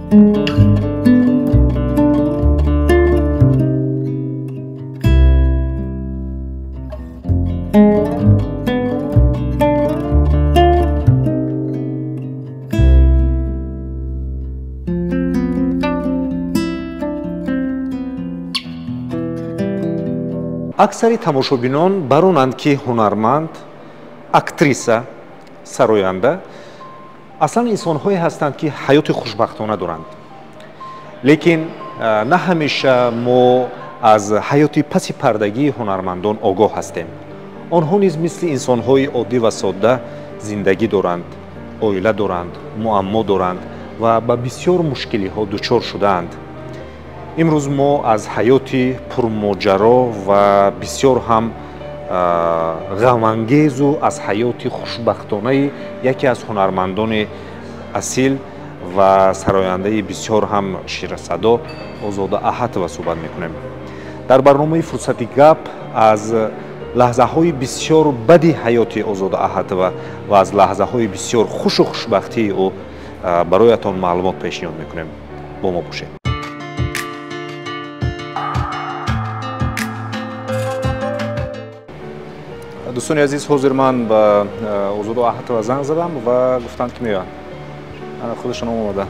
Аксари тамошобинон баронанд, ки ҳунарманд, актриса, сароянда аслан инсонҳое ҳастанд, ки ҳаёти хушбахтона доранд. Лекин на ҳамеша мо аз ҳаёти паси пардагии ҳунармандон огоҳ ҳастем. Онҳо низ мисли инсонҳои оддӣ ва содда зиндагӣ доранд, оила доранд, муаммо доранд ва ба бисёр мушкилиҳо дучор шудаанд. Имрӯз мо аз ҳаёти пурмоҷаро ва бисёр ҳам ғамангезу аз ҳаёти хушбахтонаи яке аз ҳунармандони асил ва сарояндаи бисёр ҳам ширасадо Озода Аҳатова суҳбат мекунем. Дар барномаи Фурсати гап аз лаҳзаҳои бисёр бади ҳаёти Озода Аҳатова ва аз лаҳзаҳои бисёр хушу хушбахтии ӯ бароятон маълумот пешниҳод мекунем. Бо мо бошед. Дӯстони азиз, ҳозир ман ба Озода Аҳатова занг задам ва гуфтанд, ки меоянд. Ана худашон омода.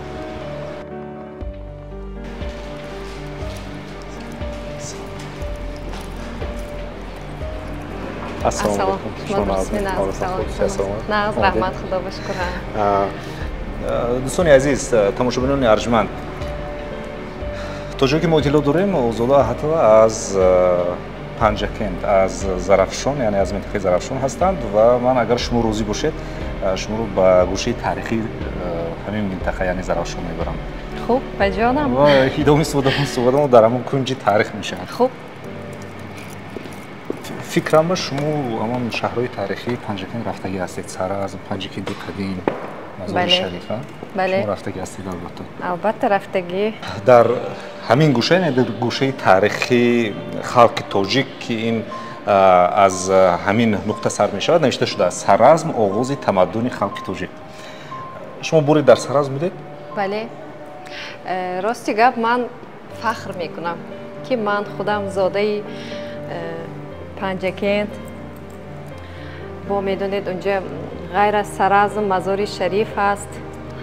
Ассалому алайкум. Нағз, раҳмат, худо ба шукр. Дӯстони азиз, тамошобинони арҷманд, то ҷое ки мо иттилоъ дорем, Озода Аҳатова аз Панҷакент, аз Зарафшон, яъне аз минтақаи Зарафшон ҳастанд ва ман, агар шумо розӣ бошед, шуморо ба гӯшаи таърихии ҳамин минтақа, яъне Зарафшон, мебарам. Хуб, ба ҷонам. Ва идомаи суҳбатамон дар ҳамон кунҷи таърих мешавад. Хуб. Фикрам ба шумо ҳамон шаҳрҳои таърихии Панҷакент рафтагӣ ҳастед, Саразм, Панҷакенти қадим, Мазори Шарифа. Бале. Шумо рафтагӣ ҳастед албатта. Албатта рафтагӣ. Дар ҳамин гӯша, яъне дар гӯшаи таърихии халқи тоҷик, ки ин аз ҳамин нуқта сар мешавад, навишта шудааст: Саразм оғози тамаддуни халқи тоҷик. Шумо боре дар Саразм будед? Бале. Рости гап, ман фахр мекунам, ки ман худам зодаи Панҷакент. Бо медонед, унҷа ғайр аз Саразм Мазори Шариф ҳаст,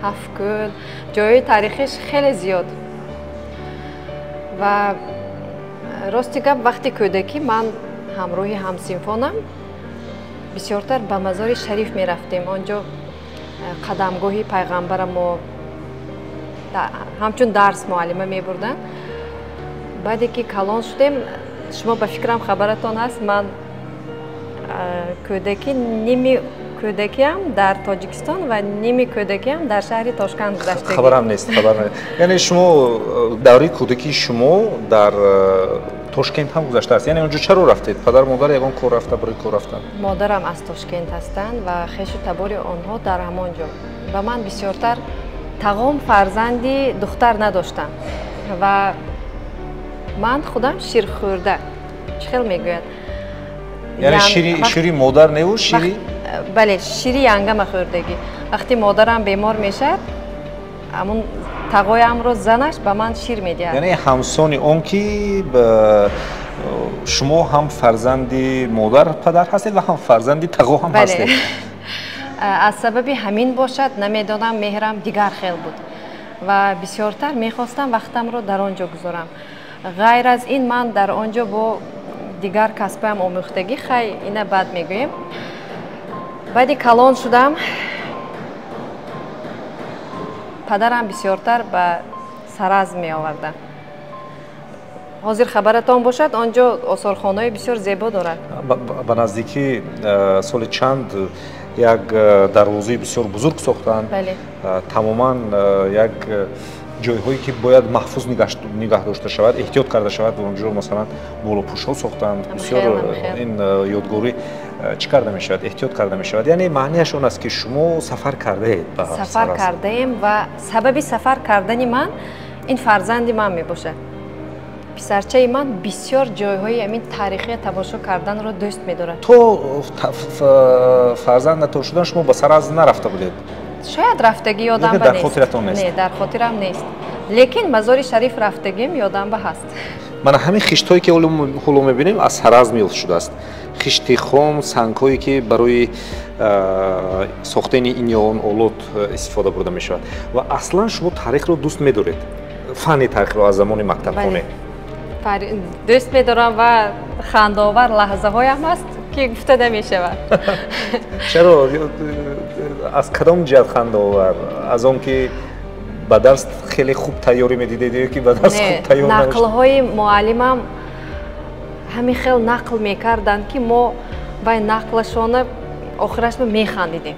Ҳафткӯл, ҷойҳои таърихиш хеле зиёд. Ва рости гап, вақти кӯдакӣ ман ҳамроҳи ҳамсинфонам бисёртар ба Мазори Шариф мерафтем. Он ҷо қадамгоҳи пайғамбара мо ҳамчун дарс муаллима мебурданд. Баъде ки калон шудем, шумо ба фикрам хабаратон ҳаст, ман кӯдакӣ, ними кӯдакиам дар Тоҷикистон ва ними кӯдакиам дар шаҳри Тошканд гузаштагӣ. Хабарам нест, хабар нест. Яъне шумо давраи кӯдакии шумо дар Тошкент ҳам гузаштааст. Яъне онҷо чаро рафтед? Падар модар ягон кор рафта, барои кор рафтан? Модарам аз Тошкент ҳастанд ва хешу табори онҳо дар ҳамон ҷо. Ва ман бисёртар тағом фарзанди духтар надоштам ва ман худам ширхӯрда. Чӣ хел мегӯяд? Яъне шири модар неву шири? Бале, шири янгама хӯрдагӣ. Вақте модарам бемор мешавад, ҳамун тағоямро занаш ба ман шир медиҳад. Яъне ҳамсони он ки шумо ҳам фарзанди модар падар ҳастед ва ҳам фарзанди тағо ҳам ҳастед. Аз сабаби ҳамин бошад, намедонам, меҳрам дигар хел буд ва бисёртар мехостам вақтамро дар он ҷо гузорам. Ғайр аз ин, ман дар он ҷо бо дигар касбаам омӯхтагӣ, хай, ина баъд мегӯем. Баъди калон шудам, падарам бисёртар ба Саразм меоварда. Ҳозир хабаратон бошад, он ҷо осорхонаҳои бисёр зебо дорад. Ба наздикӣ соли чанд як дарвозаи бисёр бузург сохтанд. Тамоман як ҷойҳое ки бояд маҳфуз нигаҳ дошта шавад, эҳтиёт карда шавад, онҷо масалан болопӯшҳо сохтанд. Бисёр ин ёдгорӣ чӣ карда мешавад, эҳтиёт карда мешавад. Яъне маънияш он аст, ки шумо сафар кардаед. Сафар кардаем ва сабаби сафар кардани ман ин фарзанди ман мебошад. Писарчаи ман бисёр ҷойҳои ҳамин таърихия тамошо карданро дӯст медорад. То фарзанд натор шудан шумо ба Саразм нарафта будед? Шояд рафтагӣ ёдам ба нест. Дар хотиратон нест? Не, дар хотирам нест. Лекин Мазори Шариф рафтагим ёдам ба ҳаст. Мана ҳамин хиштҳое ки ҳоло мебинем аз Саразм ёфт шудааст. Хишти хом, сангҳое ки барои сохтани ин ё он олот истифода бурда мешавад. Ва аслан шумо таърихро дӯст медоред, фанни таърихро аз замони мактабхона. Дӯст медорам ва хандаовар лаҳзаҳоям ҳаст ки гуфта намешавад. Чаро? Аз кадом ҷиҳат хандаовар? Аз он ки ба дарс хеле хуб тайёрӣ медидед ё ки ба дарс хуб тайёр намешудед? Нақлҳои муаллимам ҳамин хел нақл мекарданд ки мо вай нақлашона охираш механдидем.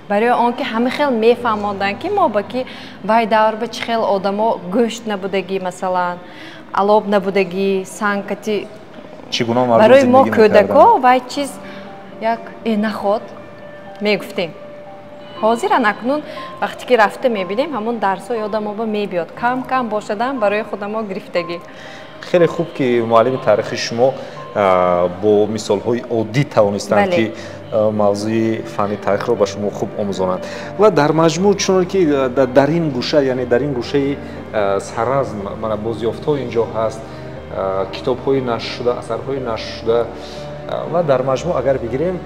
Барои он ки ҳамин хел мефаҳмонданд ки мо ба ки вай давр ба чӣ хел одамо гӯшт набудагӣ, масалан, алоб набудагӣ, сангкати чӣ гуна мардум барои мо зиндагӣ мекарданд? Кӯдако вай чиз як наход мегуфтем. Ҳозир анакнун вақте ки рафта мебинем, ҳамон дарсҳо ёдамо ба мебиёд. Кам кам бошадам барои худамо гирифтагӣ. Хеле хуб ки муаллими таърихи шумо бо мисолҳои оддӣ тавонистанд ки мавзӯи фанни таърихро ба шумо хуб омӯзонанд. Ва дар маҷмӯъ чунон ки дар ин гӯша, яъне дар ин гӯшаи Саразм мана бозёфтҳо инҷо ҳаст, китобҳои нашршуда, асарҳои нашршуда ва дар маҷмӯъ агар бигирем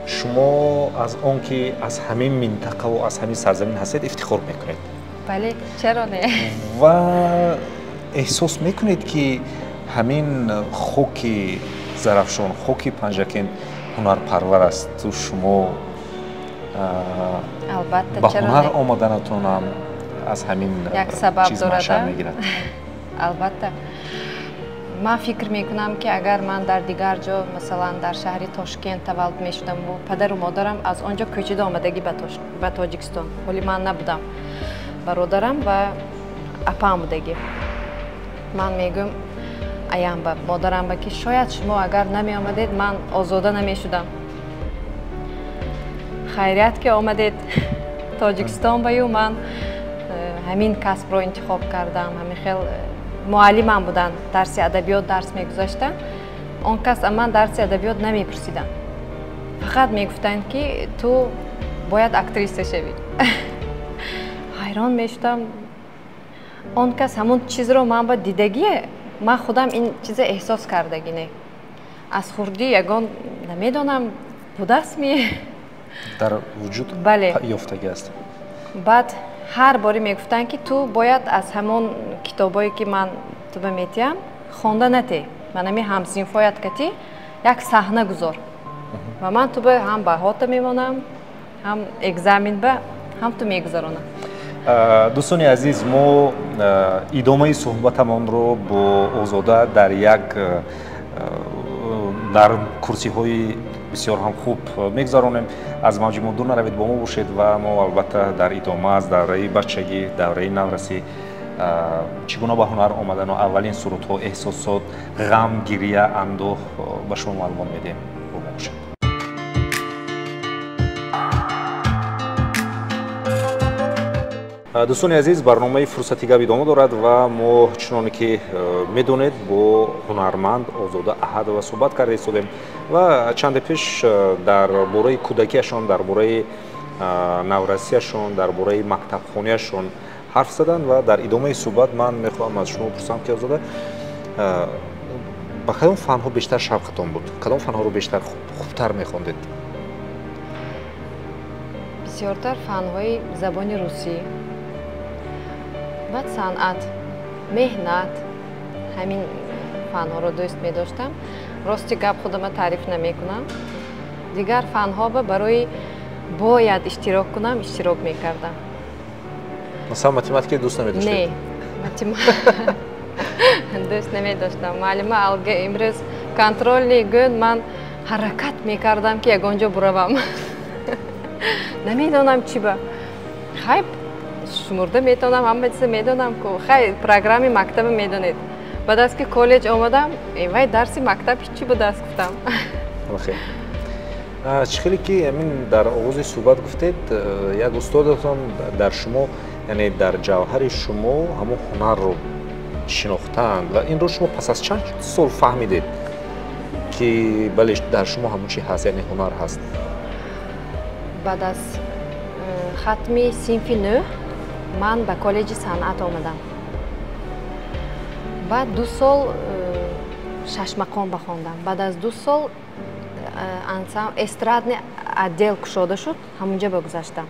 шумо аз он ки аз ҳамин минтақаву аз ҳамин сарзамин ҳастед ифтихор мекунед. Бале, чаро не? Ва эҳсос мекунед ки ҳамин хоки Зарафшон, хоки Панҷакент ҳунарпарвар аст, ту шумо албатта ба ҳунар омаданатонам аз ҳамин як сабаб чиз дорад, маншаъ мегирад? Албатта. Ман фикр мекунам ки агар ман дар дигар ҷо, масалан дар шаҳри Тошкент таваллуд мешудам, падару модарам аз он ҷо кӯчида омадагӣ ба Тоҷикистон. Ҳоли ман набудам. Бародарам ва апаам будагӣ. Ман мегӯям аямба, модарамба ки шояд шумо агар намеомадед, ман озода намешудам. Хайрият ки омадед Тоҷикистон баю ман ҳамин касбро интихоб кардам, ҳамин хел муаллимам буданд, дарси адабиёт дарс мегузаштанд. Он кас аз ман дарси адабиёт намепурсиданд. Фақат мегуфтанд ки ту бояд актриса шавӣ. Ҳайрон мешудам. Он кас ҳамон чизро ман ба дидагие, ман худам ин чиза эҳсос кардагӣ не. Аз хурдӣ ягон намедонам будастми? Дар вуҷуд бале. Ёфтагӣ аст. Баъд ҳар боре мегуфтанд ки ту бояд аз ҳамон китобое ки ман ту ба метиҳам хонда натӣ. Ман ҳамин ҳамсинфоят катӣ як саҳна гузор. Ва ман ту ба ҳам баҳота мемонам, ҳам экзамен ба ҳам ту мегузаронам. Дӯстони азиз, мо идомаи суҳбатамонро бо Озода дар як дар курсиҳои бисёр ҳам хуб мегузаронем. Аз мавҷи мо дур наравед, бо мо бошед ва мо албатта дар идома аз давраи бачагӣ, давраи наврасӣ чӣ гуна ба ҳунар омадану аввалин сурудҳо, эҳсосот, ғам, гирия, андӯҳ ба шумо маълумот медиҳем. Бо мо бошед. Дӯстони азиз, барномаи Фурсати гап идома дорад ва мо чуноне ки медонед бо ҳунарманд Озода Аҳадова суҳбат карда истодем ва чанде пеш дар бораи кӯдакиашон, дар бораи наврасиашон, дар бораи мактабхонаашон ҳарф заданд ва дар идомаи суҳбат ман мехоҳам аз шумо пурсам ки Озода, ба кадом фанҳо бештар шавқатон буд? Кадом фанҳоро бештар хубтар мехондед? Бисёртар фанҳои забони русӣ, баъд санъат, меҳнат, ҳамин фанҳоро дӯст медоштам. Рости гап худама таъриф намекунам. Дигар фанҳо ба барои бояд иштирок кунам, иштирок мекардам. Масалан, математика дӯст намедоштед? Не, дӯст намедоштам. Муаллима алге имрӯз контролни гӯн ман ҳаракат мекардам ки ягон ҷо буравам. Намедонам чӣ ба. Хай шумурда метавонам, ҳама чиза медонам ку. Хай программи мактаба медонед. Баъд аз ки коллеҷ омадам, вай дарси мактаб ҳичи будааст гуфтам. Чӣ хеле ки ҳамин дар оғози суҳбат гуфтед, як устодатон дар шумо, яъне дар ҷавҳари шумо ҳамон ҳунарро шинохтаанд ва инро шумо пас аз чанд сол фаҳмидед ки бале дар шумо ҳамон чи ҳаст, яъне ҳунар ҳаст? Баъд аз хатми синфи 9 ман ба коллеҷи санъат омадам. Баъд 2 сол шашмақом бахондам. Баъд аз 2 сол эстрадный отдел кушода шуд, ҳамунҷа ба гузаштам.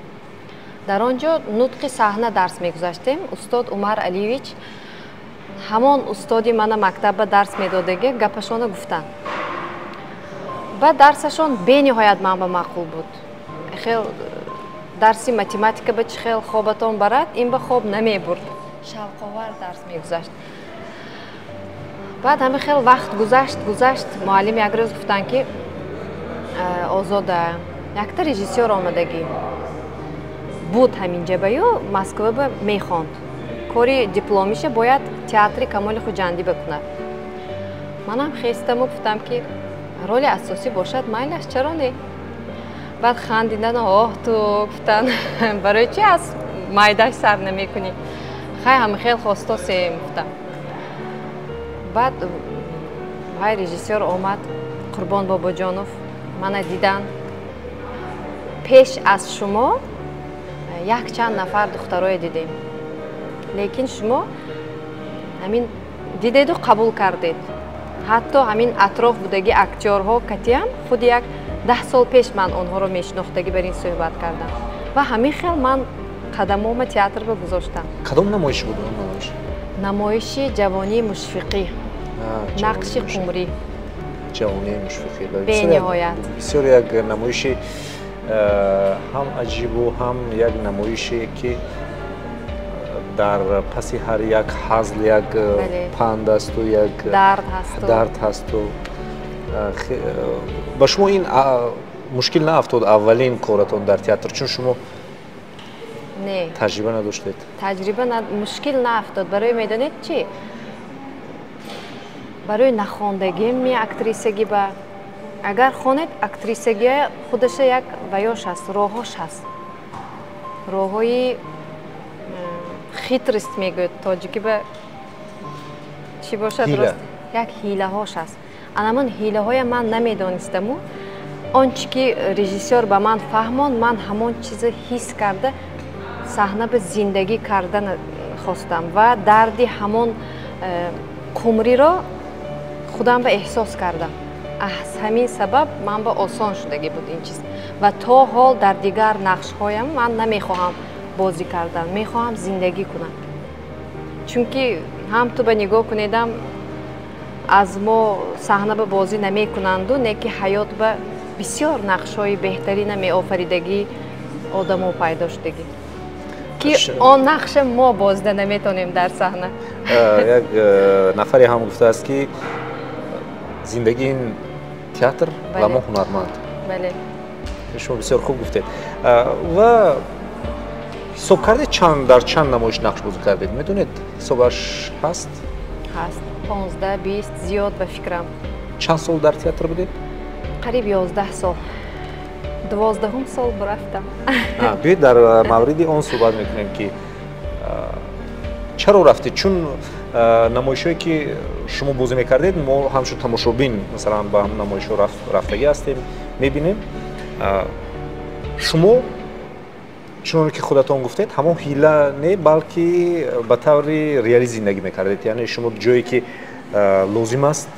Дар он ҷо нутқи саҳна дарс мегузаштем. Устод Умар Алиевич, ҳамон устоди мана мактабба дарс медодаги, гапашона гуфтанд. Баъд дарсашон бениҳоят ман ба маъқул буд. Хел дарси математика ба чӣ хел хобатон барад, ин ба хоб намебурд. Шавқовар дарс мегузашт. Баъд ҳамин хел вақт гузашт, гузашт, муаллим як рӯз гуфтанд, ки Озода, якта режиссёр омадагӣ буд ҳаминҷа ба ю Москва ба мехонд. Кори дипломиша бояд театри Камоли Хуҷандӣ бикунад. Манам хестаму гуфтам, ки роли асосӣ бошад, майлаш, чаро не? Баъд хандидан, оҳ, ту, гуфтан, барои чи аз майдаш сар намекунӣ? Хай, ҳама хел хостосем, гуфтам. Баъд вай режиссёр омад, Қурбон Бобоҷонов, мана дидан. Пеш аз шумо якчанд нафар духтарое дидем, лекин шумо ҳамин дидеду қабул кардед. Ҳатто ҳамин атроф будаги актёрҳо катиам худи як 10 сол пеш ман онҳоро мешинохтагӣ, бар ин суҳбат кардам ва ҳамин хел ман қадамома театр ба гузоштам. Кадом намоиш буд он намоиш? Намоиши «Ҷавонии мушфиқӣ», нақши Қумрӣ. «Ҷавонии мушфиқӣ». Бениҳоят. Бисёр як намоиши ҳам аҷибу ҳам як намоише, ки дар паси ҳар як ҳазл як панд асту як дард ҳасту. Ба шумо ин мушкил наафтод, аввалин коратон дар театр, чун шумо не таҷриба надоштед? Таҷриба мушкил наафтод. Барои медонед чӣ? Барои нахондагими актрисагӣ. Ба агар хонед, актрисагия худаша як ваёш ҳаст, роҳош ҳаст, роҳҳои хитрость мегӯяд тоҷикӣ, ба чӣ бошад, як ҳилаҳош ҳаст. Анамон ҳилаҳоя ман намедонистаму он чӣ ки режиссёр ба ман фаҳмонд, ман ҳамон чиза ҳис карда, саҳна ба зиндагӣ кардан хостам ва дарди ҳамон Қумриро худам ба эҳсос кардам. Аз ҳамин сабаб ман ба осон шудагӣ буд ин чиз. Ва то ҳол дар дигар нақшҳоям ман намехоҳам бозӣ кардан, мехоҳам зиндагӣ кунам, чунки ҳам ту ба нигоҳ кунедам, аз мо саҳна ба бозӣ намекунанду, не ки ҳаёт ба бисёр нақшҳои беҳтарина меофаридагӣ одамо пайдо шудагӣ, ки он нақша мо бозида наметонем дар саҳна. Як нафаре ҳам гуфтааст, ки зиндагӣ ин театр ва мо ҳунарманд. Бале. Шумо бисёр хуб гуфтед. Ва ҳисоб кардед, чанд дар чанд намоиш нақш бозӣ кардед, медонед, ҳисобаш ҳаст? Ҳаст, 15, 20, зиёд ба фикрам. Чанд сол дар театр будед? Қариб 11 сол, 12-ум сол бурафтам. Биёед, дар мавриди он суҳбат мекунем, ки чаро рафтед, чун намоишҳое ки шумо бозӣ мекардед, мо ҳамчун тамошобин, масалан, ба ҳамн намоишҳо рафтагӣ ҳастем, мебинем, шумо чуноне ки худатон гуфтед, ҳамон ҳила не, балки ба таври реалӣ зиндагӣ мекардед, яъне шумо ҷое ки лозим аст,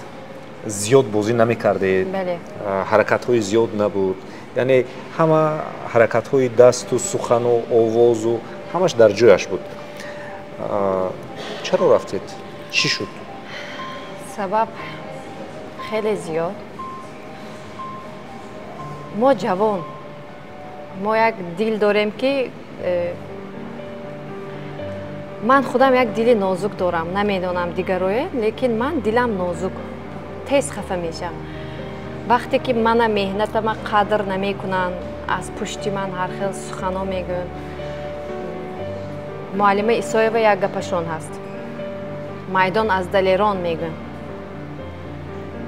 зиёд бозӣ намекардед, ҳаракатҳои зиёд набуд, яъне ҳама ҳаракатҳои дасту сухану овозу ҳамаш дар ҷояш буд. Чаро рафтед, чӣ шуд? Сабаб хеле зиёд. Мо ҷавон, мо як дил дорем, ки ман худам як дили нозук дорам. Намедонам дигарое, лекин ман дилам нозук, тез хафа мешавам. Вақте ки мана меҳнатама қадр намекунанд, аз пушти ман ҳар хел сухано мегӯянд. Муаллима Исоева як гапашон ҳаст: «Майдон аз далерон», мегӯянд.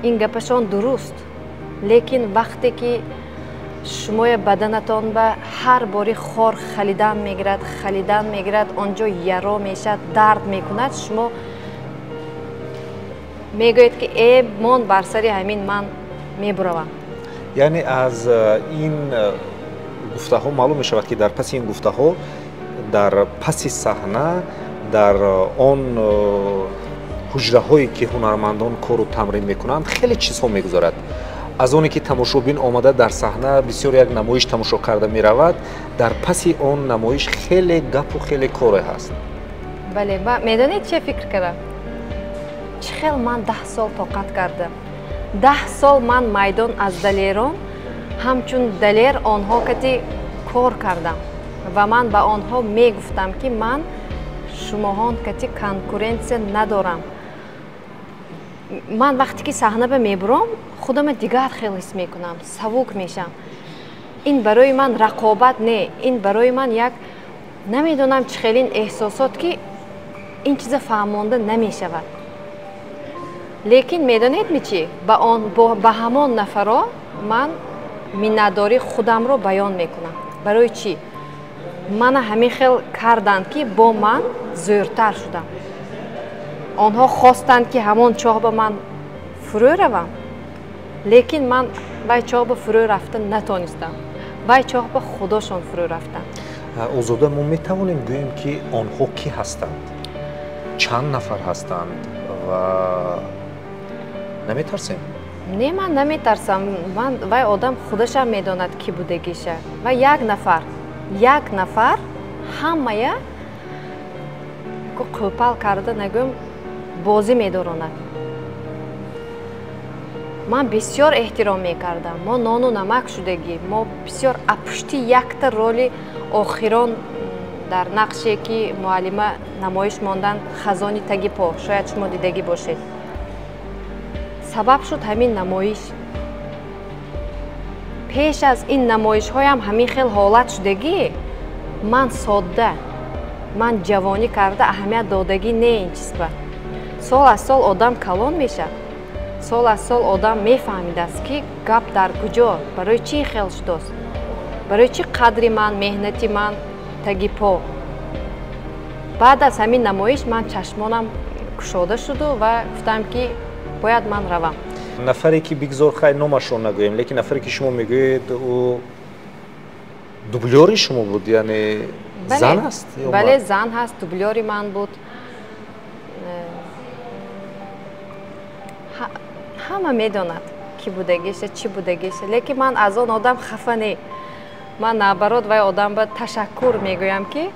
Ин гапашон дуруст, лекин вақте ки шумоя баданатон ба ҳар бори хор халидан мегирад, халидан мегирад, он ҷо яро мешавад, дард мекунад, шумо мегӯед, ки э, мон бар сари ҳамин ман мебуравам. Яъне аз ин гуфтаҳо маълум мешавад, ки дар паси ин гуфтаҳо, дар паси саҳна, дар он ҳуҷраҳое ки ҳунармандон кору тамрин мекунанд, хеле чизҳо мегузарад. Аз оне ки тамошобин омада дар саҳна бисёр як намоиш тамошо карда меравад, дар паси он намоиш хеле гапу хеле коре ҳаст. Бале, медонед, че фикр кардам? Чӣ хел ман 10 сол тоқат кардам. 10 сол ман майдон аз далерон, ҳамчун далер онҳо кати кор кардам ва ман ба онҳо мегуфтам, ки ман шумоҳон кати конкуренсия надорам. Ман вақте ки саҳна ба мебурам, худама дигар хел ҳис мекунам, савук мешам. Ин барои ман рақобат не, ин барои ман як намедонам чӣ хелин эҳсосот, ки ин чиза фаҳмонда намешавад. Лекин медонед ми чӣ? Ба ҳамон нафаро ман миннатдории худамро баён мекунам. Барои чӣ? Мана ҳамин хел карданд, ки бо ман зӯртар шудам. Онҳо хостанд, ки ҳамон чоҳ ба ман фурӯ равам, лекин ман вай чоҳ ба фурӯ рафта натонистам. Вай чоҳ ба худошон фурӯ рафтанд. Озода, мо метавонем гӯем, ки онҳо кӣ ҳастанд, чанд нафар ҳастанд ва наметарсем? Не, ман наметарсам. Ман вай одам худашам медонад, кӣ будагиша. Ва як нафар ҳамая қӯпал карда, нагӯм, бозӣ медоронад. Ман бисёр эҳтиром мекардам. Мо нону намак шудагӣ. Мо бисёр апушти якта роли охирон дар нақше, ки муаллима намоиш мондан, «Хазони таги по», шояд шумо дидагӣ бошед, сабаб шуд ҳамин намоиш. Пеш аз ин намоишҳоям ҳамин хел ҳолат шудагӣ. Ман содда, ман ҷавонӣ карда, аҳамият додагӣ не ин чизба. Сол аз сол одам калон мешавад, сол аз сол одам мефаҳмидааст, ки гап дар куҷо, барои чӣ ин хел шудааст, барои чӣ қадри ман, меҳнати ман таги по. Баъд аз ҳамин намоиш ман чашмонам кушода шуду ва гуфтам, ки бояд ман равам. Нафаре ки, бигзор, хай, номашро нагӯем, лекин нафаре ки шумо мегӯед, ӯ дублёри шумо буд, яъне зан аст? Бале, зан ҳаст, дублёри ман буд. Ҳама медонад, ки будагиша, чӣ будагиша, лекин ман аз он одам хафа не. Ман наоборот вай одам ба ташаккур мегӯям, ки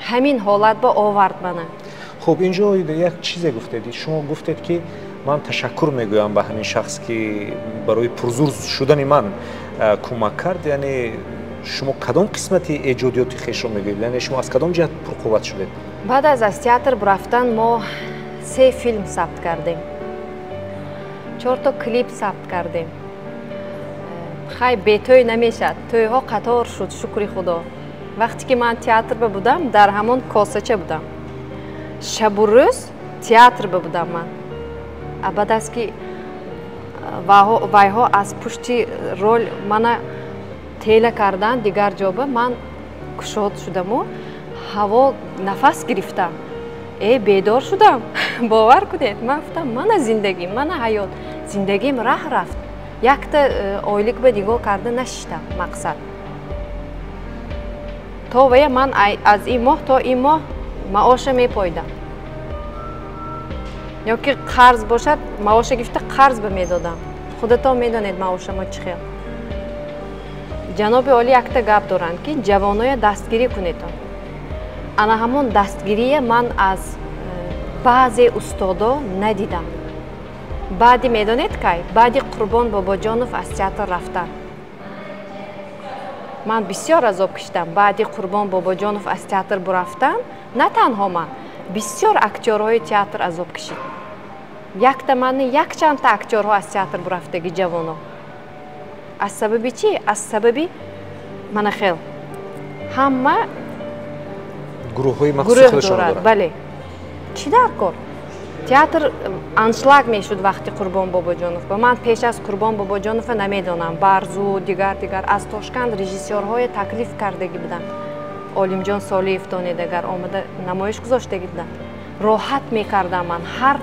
ҳамин ҳолат ба овард мана. Хуб, ин ҷо як чизе гуфтед. Шумо гуфтед, ки ман ташаккур мегӯям ба ҳамин шахс, ки барои пурзур шудани ман кӯмак кард. Яъне шумо кадом қисмати эҷодиёти хешро мегӯед? Яъне шумо аз кадом ҷиҳат пурқувват шудед? Баъд аз театр рафтан мо се филм сабт кардем, чорто клип сабт кардем. Хай, бетӯй намешад, тӯйҳо қатор шуд, шукри Худо. Вақте ки ман театр ба будам, дар ҳамон косача будам, шабу рӯз театр ба будам ман. Баъд аз ки вайҳо аз пушти рол мана тела кардан дигар ҷоба, ман кушод шудаму ҳаво нафас гирифтам, бедор шудам. Бовар кунед, ман гуфтам: «Мана зиндагим, мана ҳаёт, зиндагим раҳ рафт». Якта ойлик ба нигоҳ карда нашиштам. Мақсад то вая ман аз ин моҳ то ин моҳ маоша мепоидам ё ки қарз бошад, маоша гирифта, қарз ба медодам. Худатон медонед, маоша мо чӣ хел. Ҷаноби олӣ якта гап доранд, ки ҷавоноя дастгирӣ кунедон. Ана ҳамон дастгирия ман аз баъзе устодо надидам. Баъди, медонед кай, баъди Қурбон Бобоҷонов аз театр рафтан ман бисёр азоб кашидам. Баъди Қурбон Бобоҷонов аз театр бурафтан, на танҳо ман, бисёр актёрҳои театр азоб кашид. Якта ман, якчандта актёрҳо аз театр бурафтаги, ҷавоно. Аз сабаби чӣ? Аз сабаби мана хел ҳама гурӯҳҳои махсуси худашонро дорад. Доранд. Бале, чӣ дар кор? Театр аншлаг мешуд вақти Қурбон Бобоҷонов. Ба ман пеш аз Қурбон Бобоҷонова намедонам, Барзу, дигар дигар аз Тошканд режиссёрҳое таклиф кардагӣ буданд. Олимҷон Солиев донед, агар омада намоиш гузоштагӣ буданд. Роҳат мекардам ман. Ҳар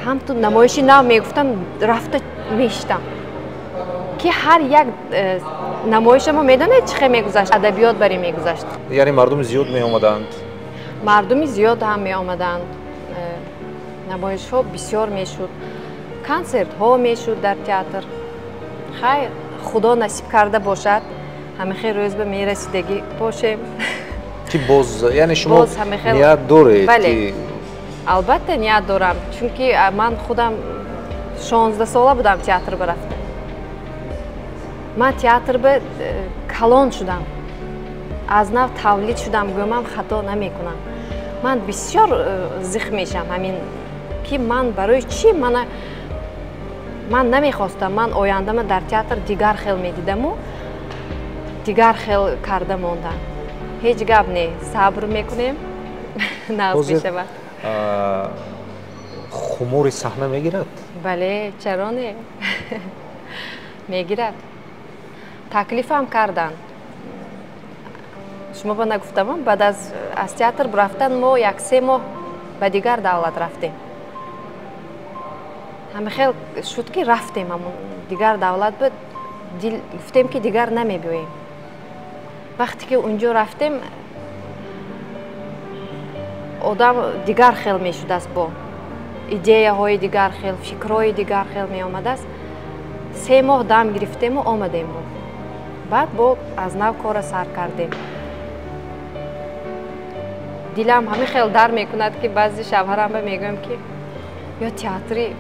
ҳамту намоиши нав мегуфтам, рафта мешитам, ки ҳар як Намоиша мо медонед чӣ хел мегузашт? Адабиёт барӣ мегузашт. Яъне мардуми зиёд меомаданд? Мардуми зиёд ҳам меомаданд. Намоишҳо бисёр мешуд, консертҳо мешуд дар театр. Хайр, Худо насиб карда бошад, ҳамихел рӯз ба мерасидагӣ бошем. Ки боз, яъне шумо ният доред? Бале, албатта ният дорам, чунки ман худам 16 сола будам театр ба рафтам. Ман театр ба калон шудам, аз нав тавлид шудам, гӯмам хато намекунам. Ман бисёр зиқ мешам ҳамин ки ман барои чӣ ман намехостам, ман ояндама дар театр дигар хел медидаму дигар хел карда мондам. Ҳеҷ гап не, сабр мекунем, нағз мешавад. Хумори саҳна мегирад? Бале, чаро не? Мегирад. Таклифам карданд. Шумо ба нагуфтамам, баъд аз театр рафтан мо 1-3 моҳ ба дигар давлат рафтем. Ҳамин хел шуд ки рафтем ҳамон дигар давлат ба дил гуфтем ки дигар намебиёем. Вақте ки унҷо рафтем, одам дигар хел мешудааст, бо идеяҳои дигар хел, фикрҳои дигар хел меомадааст. 3 моҳ дам гирифтему омадем. Баъд бо аз нав кора сар кардем. Дилам ҳамин хел дар мекунад ки баъзе шавҳарам ба мегӯям ки ё театри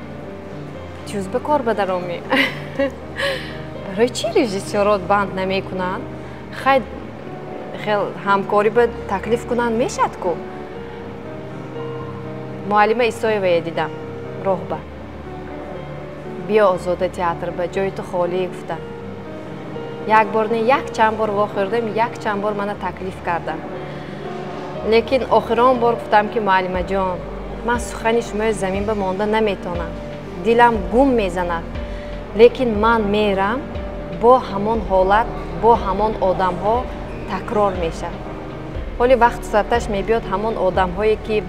чуз ба кор ба даромӣ. Барои чӣ режиссёрот банд намекунанд? Хай хел ҳамкорӣ ба таклиф кунанд мешад ку. Муаллима Исоевая дидам роҳба. Биё Озода театр ба ҷои ту холӣ гуфта. Як бор не, як чанд бор вохӯрдем, як чанд бор мана таклиф кардам. Лекин охирон бор гуфтам ки муаллимаҷон, ман сухани шумои замин ба монда наметонам. Дилам гум мезанад. Лекин ман мерам, бо ҳамон ҳолат, бо ҳамон одамҳо такрор мешавад. Ҳоли вақту соаташ мебиёд ҳамон одамҳое ки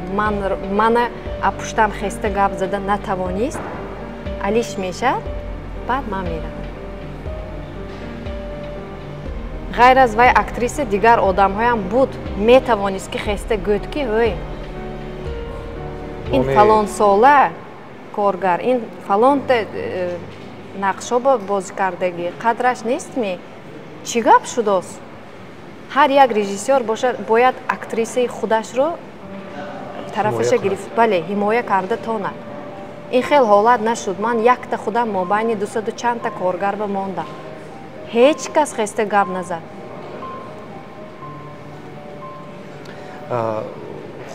мана апуштам хеста гап зада натавонист, алиш мешавад, баъд ман мерам. Ғайр аз вай актриса дигар одамҳоям буд, метавонист ки хеста гӯд ки ҳой, ин фалонсола коргар, ин фалонта нақшҳо ба бозӣ кардагӣ, қадраш нестми? Чӣ гап шудост? Ҳар як режиссёр бошад, бояд актрисаи худашро тарафаша гирифт, бале, ҳимоя карда тонад. Ин хел ҳолат нашуд. Ман якта худам мобайни 200 чандта коргар ба мондам. Ҳеҷ кас хеста гап назад.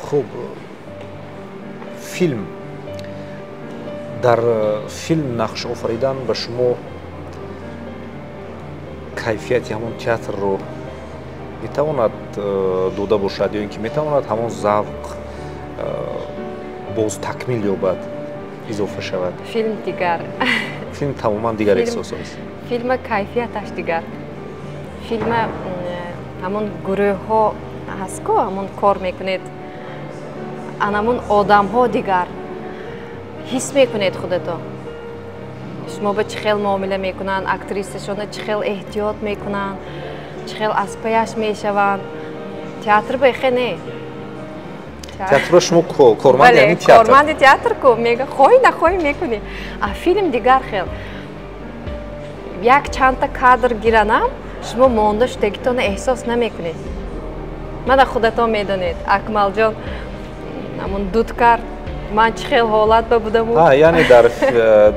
Хуб, филм, дар филм нақш офаридан ба шумо кайфияти ҳамон театрро метавонад дода бошад ё ин ки метавонад ҳамон завқ боз такмил ёбад, изофа шавад? Филм дигар. Филм тамоман дигар эҳсос аст. Филма кайфияташ дигар. Филма ҳамон гурӯҳҳо ҳаст ку, ҳамон кор мекунед, анамон одамҳо дигар. Ҳис мекунед худато. Шумо ба чӣ хел муомила мекунанд, актрисашона чӣ хел эҳтиёт мекунанд, чӣ хел аз паяш мешаванд. Театр ба хе не. Театрро шумо корманди ҳамин театр? Корманди театр ку, мега хоҳӣ нахоҳӣ мекунӣ. А филм дигар хел. Як чандта кадр гиранам, шумо монда шудагитона эҳсос намекунед. Мана худатон медонед, Акмалҷон ҳамон дуд кард, ман чӣ хел ҳолат ба будаму. Яъне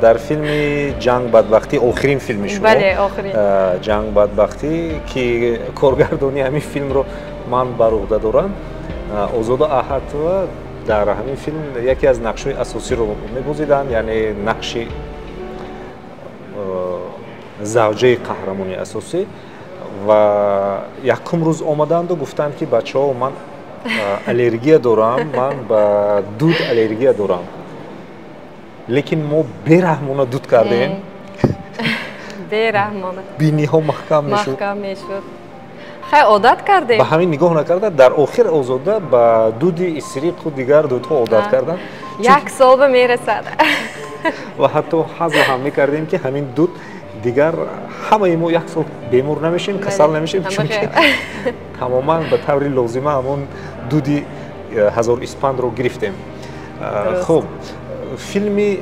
дар филми Ҷанг бадбахтӣ, охирин филми шумо? Бале, охирин. Ҷанг бадбахтӣ, ки коргардони ҳамин филмро ман бар уҳда дорам. Озода Аҳатова дар ҳамин филм яке аз нақшҳои асосиро мебозиданд, яъне нақши завҷаи қаҳрамони асосӣ. Ва якум рӯз омаданду гуфтанд ки бачаҳо, ман аллергия дорам, ман ба дуд аллергия дорам. Лекин мо бераҳмона дуд кардем. Бераҳмона. Биниҳо маҳкам мешуд. Маҳкам мешуд. Хай одат кардем. Ба ҳамин нигоҳ накарда, дар охир Озода ба дуди истириқу дигар дудҳо одат карданд. Як сол ба мерасад. Ва ҳатто ҳазл ҳам мекардем ки ҳамин дуд Дигар ҳамаи мо як сол бемор намешем, касал намешем, чунки тамоман ба таври лозима ҳамон дуди ҳазор испандро гирифтем. Хуб, филми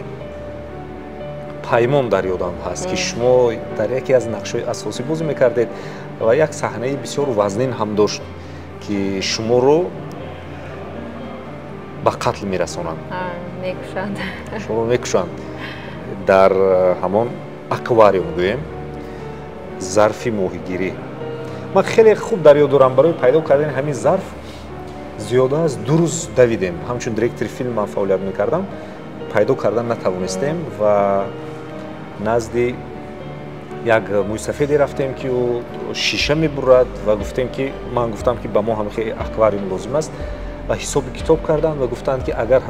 Паймон дар ёдам ҳаст, ки шумо дар яке аз нақшҳои асосӣ бозӣ мекардед ва як саҳнаи бисёр вазнин ҳам дошт, ки шуморо ба қатл мерасонанд. Мекушанд. Шуморо мекушанд дар ҳамон аквариум, гӯем, зарфи моҳигирӣ. Ман хеле хуб дар ёд дорам, барои пайдо кардани ҳамин зарф зиёда аз 2 рӯз давидем. Ҳамчун директори филм ман фаъолият мекардам, пайдо кардан натавонистем ва назди як мӯйсафеде рафтем, ки ӯ шиша мебурад, ва гуфтем, ки ман гуфтам, ки ба мо ҳам хеле аквариум лозим аст, ва ҳисоби китоб карданд ва гуфтанд, ки агар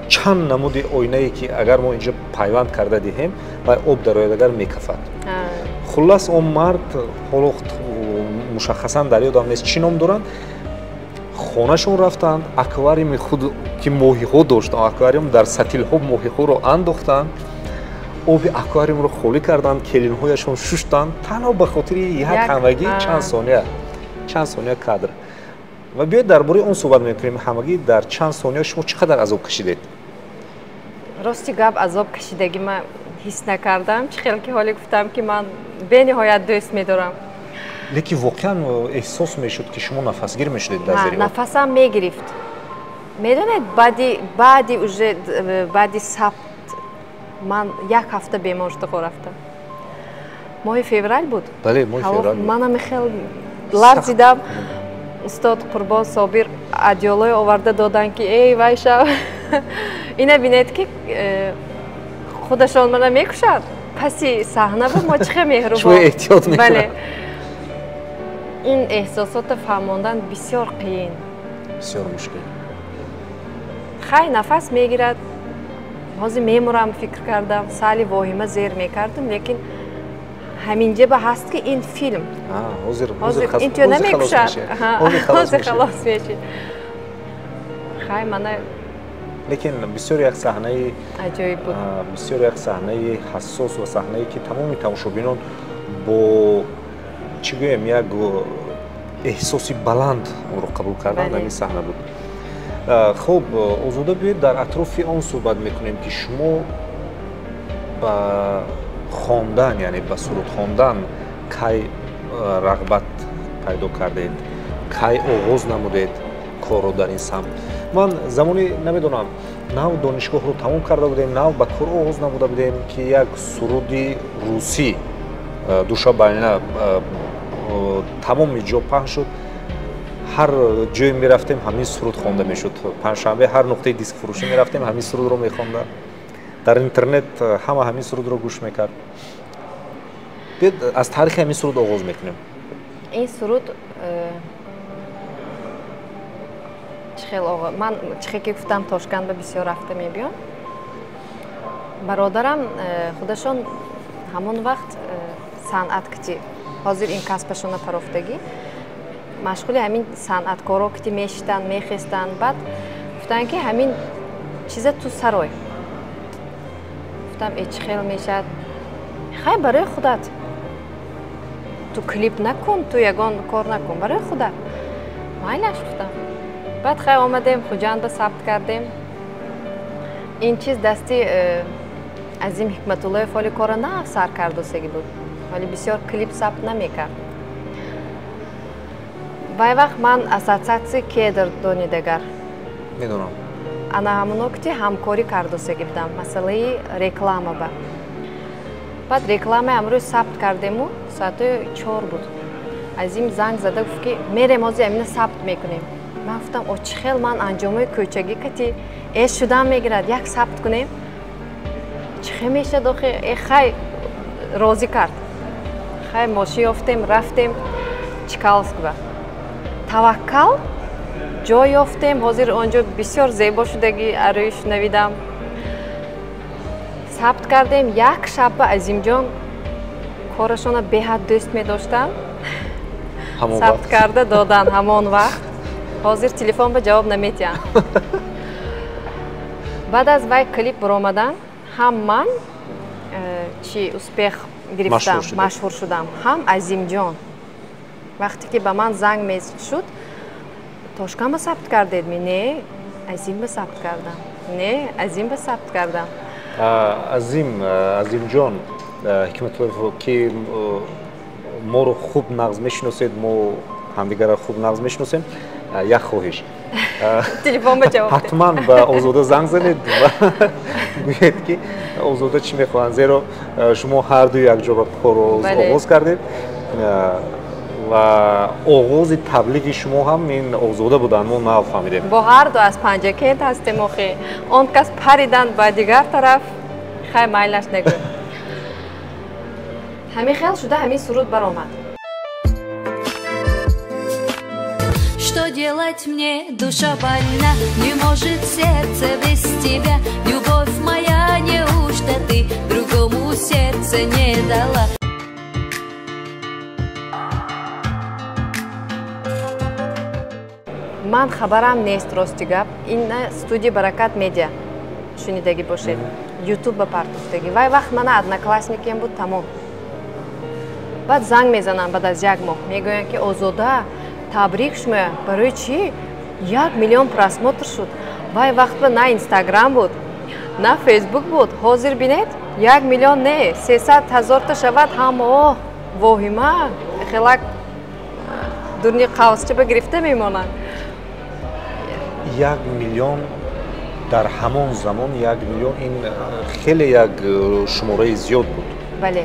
чанд намуди оинае, ки агар мо инҷо пайванд карда диҳем ва об дарояд, агар мекафад. Хуллас, он мард, ҳоло мушаххасан дар ёдам нест, чӣ ном доранд, хонашон рафтанд, аквариуми худ, ки моҳиҳо доштанд, аквариум дар сатилҳо моҳиҳоро андохтанд, оби аквариумро холӣ карданд, келинҳояшон шуштанд, танҳо ба хотири як ҳамагӣ чанд сония кадр. Ва биёед, дар бораи он суҳбат мекунем. Ҳамагӣ дар чанд сония шумо чӣ қадар азоб кашидед? Рости гап, азоб кашидагӣ ман ҳис накардам. Чӣ хел ки ҳоле гуфтам, ки ман бениҳоят дӯст медорам. Лекин воқеан эҳсос мешуд, ки шумо нафасгир мешудед дар зери. Нафасам мегирифт. Медонед, баъди уже баъди сабт ман як ҳафта бемор шуда рафтам. Моҳи феврал буд. Бале, моҳи феврал. Манам хел ларзидам. Устод Қурбон Собир одеялой оварда доданд, ки эй вай шав, ина бинед, ки худашон мана мекушад паси саҳна бо мо, чӣ хел меҳрубон. Эҳтиёт. Бале, ин эҳсосотро фаҳмондан бисёр қиин. Бисёр мушкил. Хай, нафас мегирад, ҳозир мемурам, фикр кардам, сали воҳима зер мекардам, лекин ҳаминҷа ба ҳаст, ки ин филм интиё намекушад, ҳозир халос мешид. Хай, мана. Лекин бисёр як саҳнаи аҷоиб буд. Бисёр як саҳнаи ҳассос ва саҳнае, ки тамоми тамошобинон бо, чӣ гӯем, як эҳсоси баланд онро қабул карданд, ҳамин саҳна буд. Хуб, Озода, биёед, дар атрофи он суҳбат мекунем, ки шумо ба хондан, яъне ба суруд хондан кай рағбат пайдо кардед, кай оғоз намудед корро дар ин самт? Ман замони, намедонам, нав донишгоҳро тамом карда будем, нав ба кор оғоз намуда будем, ки як суруди русӣ, «Душа больна», тамоми ҷо паҳн шуд. Ҳар ҷое мерафтем, ҳамин суруд хонда мешуд. Панҷшанбе ҳар нуқтаи дискфурӯшӣ мерафтем, ҳамин сурудро мехонда. Дар интернет ҳама ҳамин сурудро гӯш мекард. Биёед, аз таърихи ҳамин суруд оғоз мекунем. Ин суруд чӣ хел ман, чӣ хел ки гуфтам, Тошканд ба бисёр рафта мебиём. Бародарам худашон ҳамон вақт санъат кити, ҳозир ин касбашона парофтагӣ, машғули ҳамин санъаткоро кити мешитанд, мехестанд. Баъд гуфтанд, ки ҳамин чиза ту сарой. Гуфтам: «Э, чӣ хел мешавад?» «Хай, барои худат, ту клип накун, ту ягон кор накун, барои худат». «Майлаш», гуфтам. Баъд хай, омадем Хуҷанда, сабт кардем. Ин чиз дасти Азим Ҳикматуллоев ҳоли кора нав сар кардосагӣ буд, ҳоли бисёр клип сабт намекард. Вай вақт ман ассотсиатсияи «Кедр» донидагар. Медонам. Ана ҳамоно кити ҳамкорӣ кардосагӣ будам масъалаи реклама ба. Баъд рекламаи амрӯз сабт кардему, соатҳои 4 буд. Азим занг зада гуфт, ки мерем, ҳозир амина сабт мекунем. Ман гуфтам: «О, чӣ хел, ман анҷомҳои кӯчагӣ кати эш шудан мегирад, як сабт кунем, чӣ хел мешавад охи?» Э, хай, розӣ кард. Хай, мошин ёфтем, рафтем Чкаловск ба Таваккал, ҷой ёфтем. Ҳозир он ҷо бисёр зебо шудагӣ, арӯи шунавидам. Сабт кардем як шабба. Азимҷон корашона беҳад дӯст медоштанд, сабт карда додан ҳамон вақт. Ҳозир телефон ба ҷавоб наметиҳанд. Баъд аз вай клип баромадан ҳам ман чи успех. гирифтам, машҳур шудам. Ҳам Азимҷон. Вақте ки ба ман занг мешуд, Тошканба сабт кардед ми? Не, Азимба сабт кардам. Не, Азимба сабт кардам. Азимҷон Ҳикматуллоев, ки моро хуб нағз мешиносед, мо ҳамдигарро хуб нағз мешиносем, як хоҳиш. Телефон ба ҷавоб. Ҳатман ба Озода занг занед ва гӯед, ки Озода чӣ мехоҳанд, зеро шумо ҳарду якҷо ба корро оғоз кардед ва оғози таблиғи шумо ҳам ин Озода буданд, мо нав фаҳмидем. Бо ҳарду аз Панҷакент ҳастем охи. Он кас париданд ба дигар тараф, хай майлаш нагӯ. Ҳамин хел шуда ҳамин суруд баромад. Что делать мне, душа больна, не может сердце без тебя. Любовь моя, неужто ты другому сердце не дала? Ман хабарам нест, рости гап. Ин студия Баракат Медиа шунидагӣ бошед. Ютуб ба партофтагӣ. Вай вақт мана одноклассникиям буд, тамом. Баъд занг мезанам баъд аз як моҳ. Мегӯянд, ки Озода, табрик шумоя. Барои чӣ? 1 миллион просмотр шуд. Вай вақт ба на Инстаграм буд, на Фейсбук буд. Ҳозир бинед, 1 миллион не, 300 ҳазорта шавад, ҳам оҳ, воҳима, хелак дурни қавсчаба гирифта мемонанд. 1 миллион дар ҳамон замон, 1 миллион ин хеле як шумораи зиёд буд. Бале.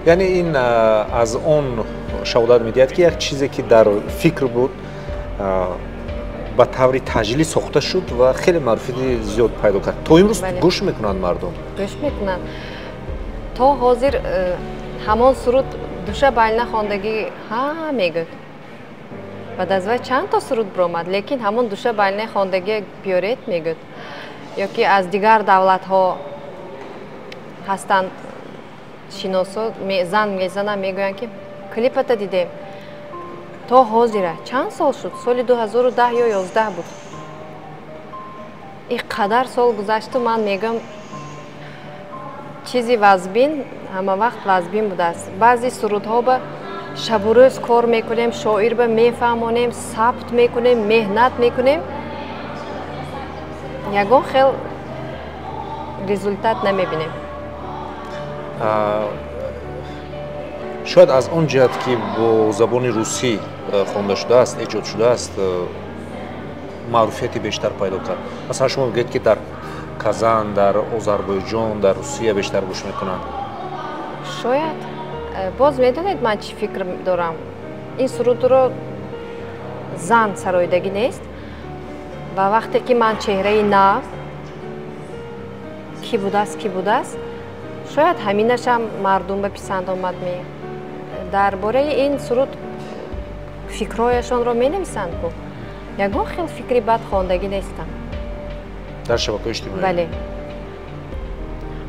Яъне ин аз он шаҳодат медиҳад, ки як чизе, ки дар фикр буд, ба таври таҷлӣ сохта шуд ва хеле маърифати зиёд пайдо кард. То имрӯз гӯш мекунанд мардум. Гӯш мекунанд. То ҳозир ҳамон суруд душа байлна хондагӣ ҳа мегӯяд. Баъд аз вай чанд то суруд биромад, лекин ҳамон душа байлна хондагӣ биёред мегӯяд. Ё ки аз дигар давлатҳо ҳастанд шиносо, занг мезананд, мегӯянд, ки клипата дидем. То ҳозира чанд сол шуд? Соли 2010 ё 11 буд. Ин қадар сол гузашту ман мегӯям, чизи вазбин ҳама вақт вазбин будааст. Баъзе сурудҳо ба шабу рӯз кор мекунем, шоир ба мефаҳмонем, сабт мекунем, меҳнат мекунем, ягон хел результат намебинем. Шояд аз он ҷиҳат, ки бо забони русӣ хонда шудааст, эҷод шудааст, маъруфияти бештар пайдо кард. Масалан, шумо мегӯед, ки дар Казан, дар Озарбойҷон, дар Русия бештар гӯш мекунанд. Шояд. Боз медонед, ман чӣ фикр дорам? Ин сурудро зан сароидагӣ нест ва вақте ки ман чеҳраи нав ки будааст, шояд ҳаминашам мардум ба писанд омад. Дар бораи ин суруд фикрҳояшонро менависанд ку. Ягон хел фикри бад хондагӣ нестам. Дар шабакаҳои иҷтимоӣ? Бале.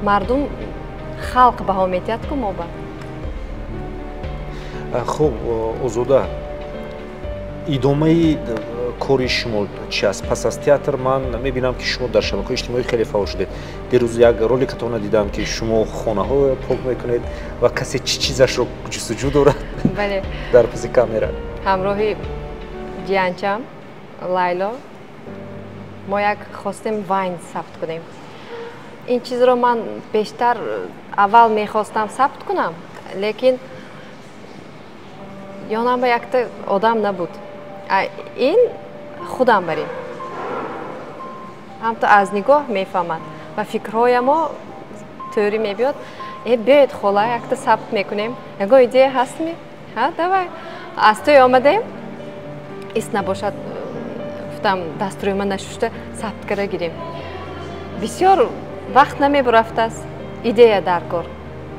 Мардум, халқ баҳо медиҳад ку мо ба. Хуб, Озода, идомаи кори шумо чи аст? Пас аз театр ман мебинам, ки шумо дар шабакаҳои иҷтимоӣ хеле фаъол шудед. Дирӯз як роликатонро дидам, ки шумо хонаҳо пок мекунед ва касе чӣ чизашро ҷустуҷӯ дорад. Бале. Дар паси камера. Ҳамроҳи ҷиянчам Лайло мо як хостем вайн сабт кунем. Ин чизро ман бештар аввал мехостам сабт кунам, лекин ёнам ба якта одам набуд. Ин худам барем. Ҳамто аз нигоҳ мефаҳмад ва фикрҳоямо тӯрӣ мебиёд. Биёед хола, якта сабт мекунем. Ягон идея ҳастми? Ҳа, давай. Аз тӯй омадем, ист набошад, гуфтам дастрӯи ман нашушта сабт кара гирем. Бисёр вақт намебурафтааст, идея дар кор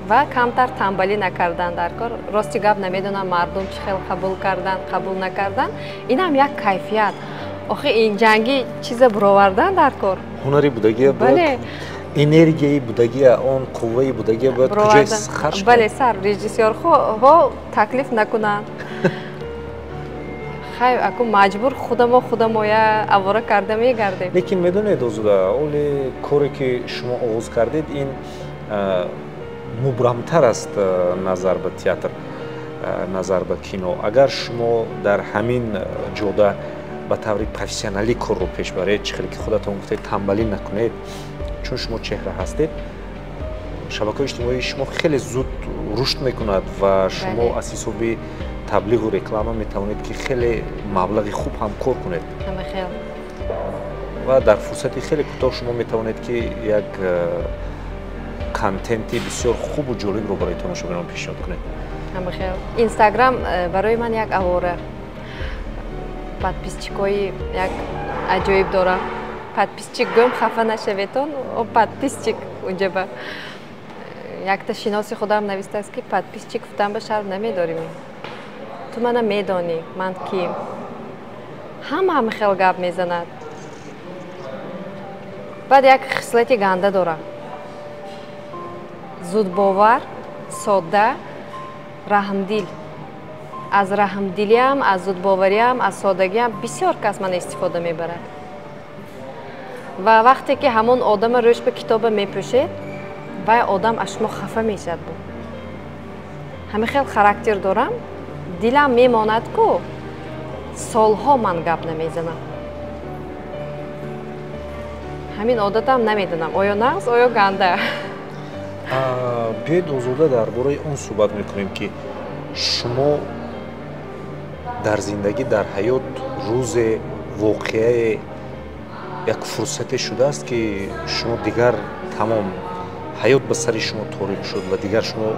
ва камтар тамбалӣ накардан дар кор. Рости гап намедонам мардум чӣ хел қабул кардан, қабул накардан. Инам як кайфият. Охи ин ҷангӣ чиза буровардан дар кор. Ҳунари будагия бояд, энергияи будагия, он қувваи будагия бояд куҷое харҷ. Бале, сар режиссёрҳо таклиф накунанд. Хай, аку маҷбур худамо-худамоя авора карда мегардем. Лекин медонед, Озода, оле коре ки шумо оғоз кардед, ин мубрамтар аст назар ба театр, назар ба кино. Агар шумо дар ҳамин ҷода ба таври профессионалӣ корро пеш баред, чӣ хеле ки худатон гуфтед, тамбалӣ накунед, чун шумо чеҳра ҳастед, шабакаҳои иҷтимоии шумо хеле зуд рушд мекунад ва шумо аз ҳисоби таблиғу реклама метавонед ки хеле маблағи хуб ҳам кор кунед. Ва дар фурсати хеле кӯтоҳ шумо метавонед ки як контенти бисёр хубу ҷолибро барои тамошобинон пешниҳод кунед. Инстаграм барои ман як авора, подписчикои як аҷоиб дорам. Подписчик гӯм, хафа нашаветон, подписчик унҷа ба якта шиноси худам навистааст ки подписчик гуфтан ба шарм намедорим, ту мана медонӣ ман ким. Ҳама ҳама хел гап мезанад. Баъд як хислати ганда дорам: зудбовар, содда, раҳмдил. Аз раҳмдилиам, аз зудбовариам, аз содагиам бисёр кас мана истифода мебарад. Ва вақте ки ҳамон одама рӯш ба китоба мепӯшед, вай одам аз шумо хафа мешавад. Бу ҳамин хел характер дорам, дилам мемонад ку солҳо ман гап намезанам. Ҳамин одатам намедонам, оё нағз, оё ганда. Биёед озода дар бораи он суҳбат мекунем ки шумо дар зиндагӣ, дар ҳаёт рӯзе, воқеае, як фурсате шудааст ки шумо дигар тамом ҳаёт ба сари шумо торик шуд ва дигар шумо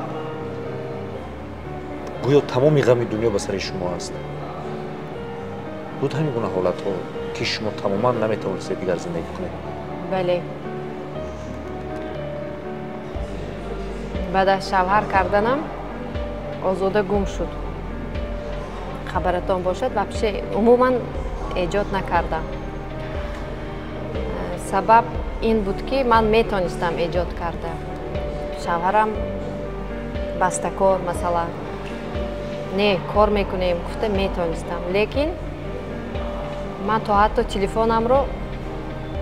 гӯё тамоми ғами дунё ба сари шумо аст. Буд ҳамин гуна ҳолатҳо ки шумо тамоман наметавонистед дигар зиндагӣ кунед? Бале. Баъд аз шавҳар карданам Озода гум шуд. Хабаратон бошад, вообще умуман эҷод накардам. Сабаб ин буд ки ман метонистам эҷод карда. Шавҳарам бастакор, масалан, не кор мекунем гуфта метонистам, лекин ман то ҳатто телефонамро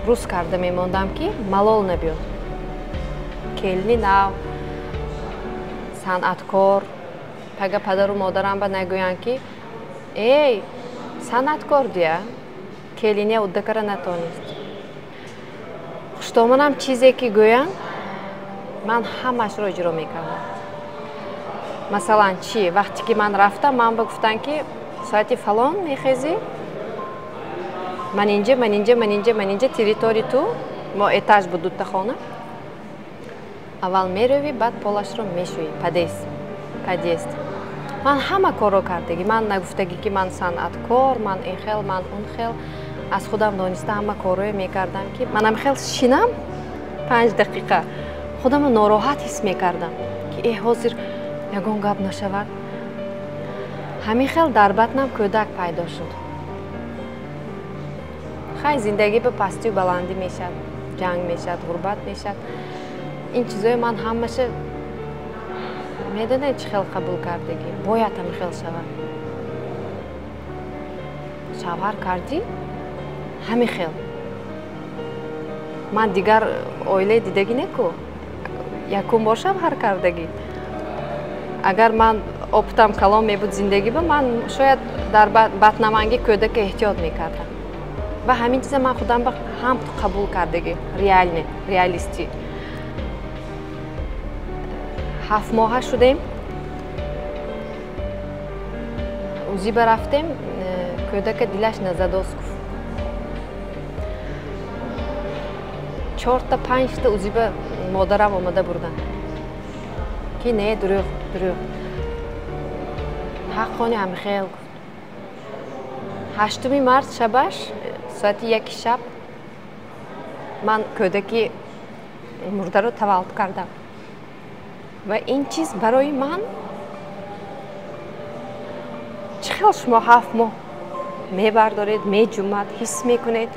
рӯз карда мемондам ки малол набиёд. Келини нав, санъаткор, пага падару модарам ба нагӯянд ки эй, санъаткор дия, келиния уддакара натонист. Хуштомонам чизе ки гӯянд, ман ҳамаашро иҷро мекардам. Масалан, чӣ? Вақте ки ман рафтам, ман ба гуфтанд ки соати фалон мехезӣ, ман инҷа, ман инҷа, ман инҷа, ман инҷа, территории ту, мо этаж буд дута хона. Аввал меравӣ, баъд полашро мешӯӣ, подъезд. Ман ҳама корро кардагӣ, ман нагуфтагӣ ки ман санъаткор, ман ин хел, ман он хел. Аз худам дониста ҳама корҳое мекардам ки манам хел шинам 5 дақиқа худамро нороҳат ҳис мекардам ки э ҳозир ягон гап нашавад. Ҳамин хел дар батнам кӯдак пайдо шуд. Хай, зиндагӣ ба пастию баландӣ мешавад, ҷанг мешавад, ғурбат мешавад. Ин чизое ман ҳамаша медонед чӣ хел қабул кардагӣ, бояд ҳамин хел шавад. Шавҳар кардӣ, ҳамин хел. Ман дигар оилаи дидагӣ неку, якум бор шавҳар кардагӣ. Агар ман оптам калон мебуд зиндагӣ ба ман шояд дар батнамангӣ кӯдака эҳтиёт мекардам. Ва ҳамин чиза ман худам ба ҳам қабул кардагӣ, реалне, реалистӣ. 7 моҳа шудем, узиба рафтем, кӯдака дилаш назадост гуфт. 4-5 узиба модарам омада бурданд ки не, дурӯғ, дурӯғ, ҳаққони ҳамихел гуфт. 8 март шабаш соати 1 шаб ман кӯдаки мурдаро таваллуд кардам. Ва ин чиз барои ман чӣ хел шумо 7 моҳ мебардоред, меҷумад, ҳис мекунед.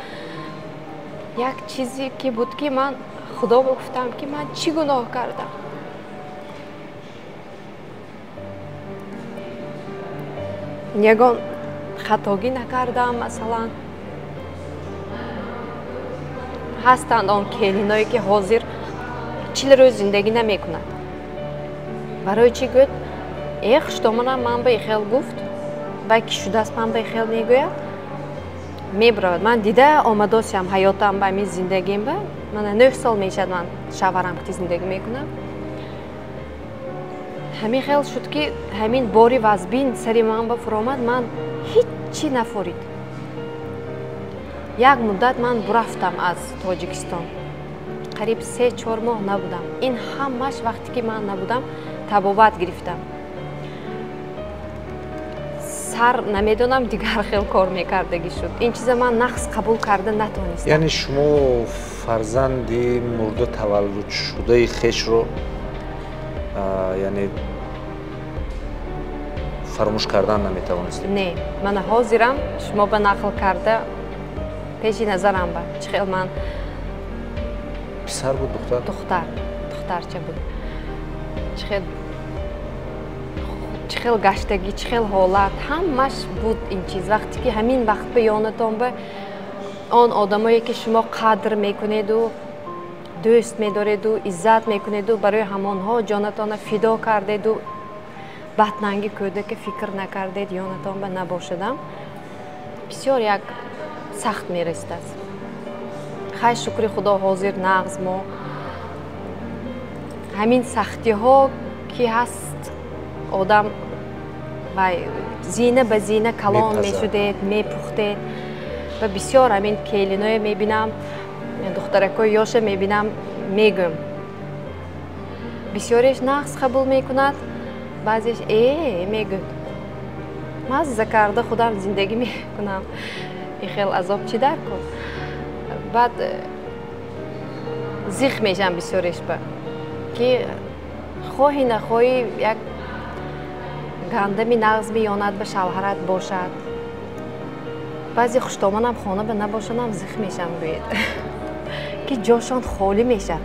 Як чизе ки буд ки ман худо гуфтам ки ман чӣ гуноҳ кардам. Ягон хатогӣ накардам, масалан. Ҳастанд он келиное ки ҳозир 40 рӯз зиндагӣ намекунад. Барои чӣ гӯяд? Э, хуштомонам ман ба ихел гуфт, вай ки шудааст, ман ба ихел мегӯяд, мебаравад. Ман дида омадосиам ҳаётам ба ҳамин зиндагим ба мана 9 сол мешавад, ман шавҳарам ки зиндагӣ мекунам. Ҳамин хел шуд, ки ҳамин бори вазбин сари ман ба фуромад, ман ҳиччи нафорид. Як муддат ман бурафтам аз Тоҷикистон, қариб 3-4 моҳ набудам. Ин ҳамаш вақте ки ман набудам, табобат гирифтам. Сар намедонам, дигар хел кор мекардагӣ шуд. Ин чиза ман нақс қабул карда натонистам. Яъне шумо фарзанди мурда таваллудшудаи хешро, яъне, фаромӯш кардан наметавонистед? Не, мана ҳозирам шумо ба нақл карда пеши назарам ба чӣ хел ман. Писар буд, духтар? Духтар, духтарча буд. Чӣ хел гаштагӣ, чӣ хел ҳолат, ҳамаш буд ин чиз. Вақте ки ҳамин вақт ба ёнатон ба он одамое ки шумо қадр мекунеду, дӯст медореду, иззат мекунеду, барои ҳамонҳо ҷонатонро фидо кардеду, батнанги кӯдака фикр накардед, ёнатон ба набошадам, бисёр як сахт мерасидааст. Хай, шукри Худо, ҳозир нағз. Мо ҳамин сахтиҳо ки ҳаст, одам вай зина ба зина калон мешудед, мепухтед. Ва бисёр ҳамин келиное мебинам, духтаракҳои ёша мебинам, мегӯм, бисёреш нағз қабул мекунад, баъзеш э мегӯд, мазза карда худам зиндагӣ мекунам, ин хел азоб чӣ дар кор? Баъд зих мешавам бисёреш ба ки хоҳӣ нахоҳӣ як гандами нағз меёнад ба шавҳарат бошад. Баъзе хуштомонам хона ба набошанам, зих мешавам, гӯед, ки ҷошон холӣ мешавад.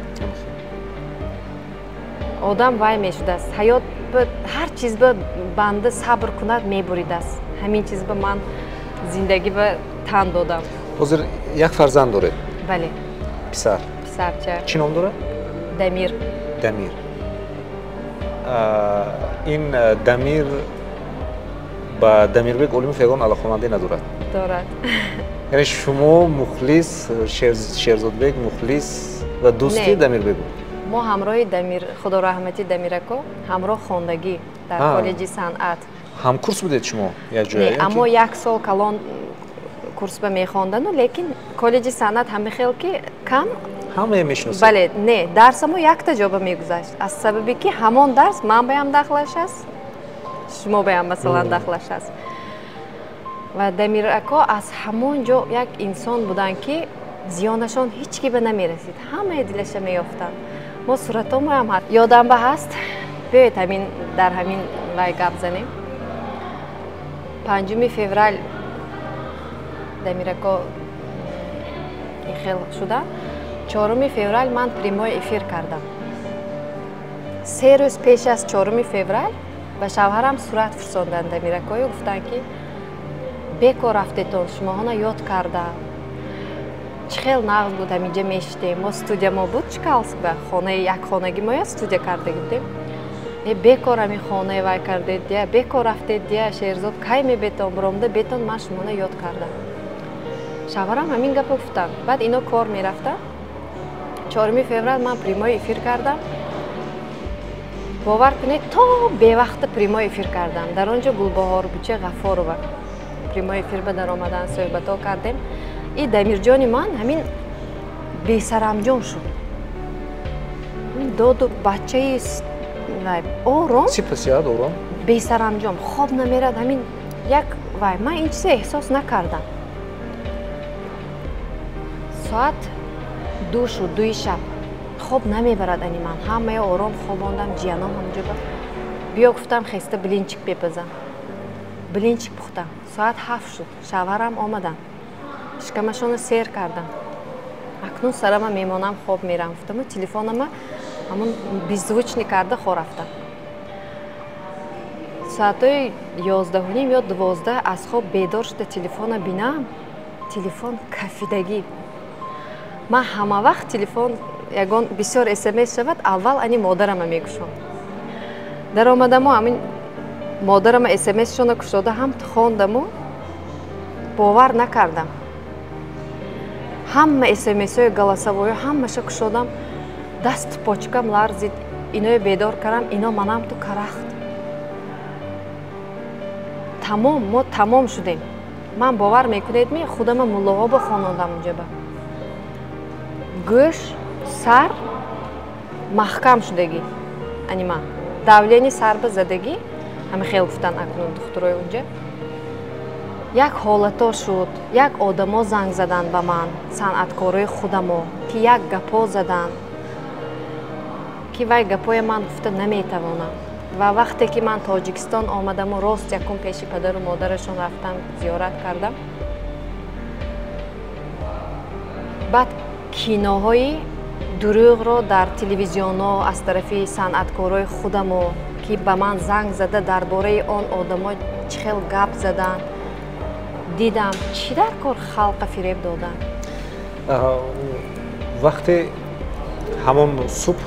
Одам вай мешудааст, ҳаёт ҳар чиз ба банда сабр кунад, мебуридааст. Ҳамин чиз ба ман зиндагӣ ба тан додам. Ҳозир як фарзанд доред? Бале. Писар? Писарча. Чӣ ном дорад? Дамир. Дамир. Ин Дамир ба Дамирбек Олимов ягон алоқамандӣ надорад? Дорад. Яъне шумо мухлис, Шерзодбек мухлис ва дӯсти Дамирбек буд? Мо ҳамроҳи Дамир, Худо раҳматӣ, Дамирако ҳамроҳ хондагӣ дар коллеҷи санъат. Ҳамкурс будед шумо якҷоя? Аммо як сол калон курс ба мехондану, лекин коллеҷи санъат ҳама хел ки кам. Ҳамае мешиносед? Бале. Не, дарсамо якта ҷоба мегузашт, аз сабабе ки ҳамон дарс ман баям дахлаш аст, шумо баям, масалан, дахлаш аст. Ва Дамирако аз ҳамон ҷо як инсон буданд, ки зиёнашон ҳеҷ ки ба намерасид, ҳамаи дилаша меёфтанд. Мо суратомоям ёдам ба ҳаст. Биёед, ҳамин дар ҳамин вай гап занем. 5 феврал Дамирако ин хел шуда, 4 феврал ман прямой эфир кардам. 3 рӯз пеш аз 4 феврал ба шавҳарам сурат фурсонданд Дамиракою, гуфтанд, ки бекор рафтетон, шумоҳона ёд карда, чӣ хел нағз буд, ҳаминҷа мешитем. Мо студия мо буд Чкалск ба, хонаи як хонагӣ моя студия карда будем. Э, бекор ҳамин хонаи вай кардед дия, бекор рафтед дия, Шерзод кай мебетон, буромда бетон, ман шумоно ёд кардам. Шавҳарам ҳамин гапо гуфтанд. Баъд ино кор мерафтанд. 4 феврал ман прямой эфир кардам. Бовар кунед, то бевақта прямой эфир кардам. Дар он ҷо Гулбаҳор Буча Ғафорова прямой эфир ба даромадан, суҳбатҳо кардем. И Дамирҷони ман ҳамин бесарамҷон шуд, доду бачаи ором. Сипасият ором. Бесарамҷон, хоб намерад, ҳамин як вай. Ман ин чиза эҳсос накардам. Соат 2 шуд, 2-и шаб, хоб намебарад ани ман. Ҳамаи ором хобондам, ҷияном ҳамҷо ба биё гуфтам, хеста блинчик бепазам. Блинчик пухтам. Соат 7 шуд, шавҳарам омаданд, шикамашонро сер кардам. Акнун сарама мемонам, хоб мерам гуфтаму телефонама ҳамун беззвучный карда хо рафтам. Соатҳои 11:30 ё 12 аз хоб бедор шуда телефона бинам, телефон кафидагӣ. Ман ҳама вақт телефон ягон бисёр смс шавад, аввал ани модарама мекушом. Даромадаму ҳамин модарама смсшона кушода ҳам хондаму бовар накардам. Ҳама смсҳои голосовойҳо ҳамаша кушодам, даст почкам ларзид, иное бедор кардам, ино манам ту карахт. Тамом, мо тамом шудем. Ман бовар мекунед ми худама муллоҳо ба хонондам унҷаба. Гӯш, сар маҳкам шудагӣ. Ани ман давлени сар ба задагӣ, ҳама хел гуфтан акнун духтурои унҷа. Як ҳолато шуд, як одамо занг задан ба ман, санъаткорои худамо, ки як гапо задан, ки вай гапоя ман гуфта наметавонам. Ва вақте ки ман Тоҷикистон омадаму рост якум пеши падару модарашон рафтам, зиёрат кардам. Баъд киноҳои дурӯғро дар телевизионҳо аз тарафи санъаткорои худамо, ки ба ман занг зада дар бораи он одамо чӣ хел гап задан, дидам, чӣ дар кор халқа фиреб додан. Вақте ҳамон субҳ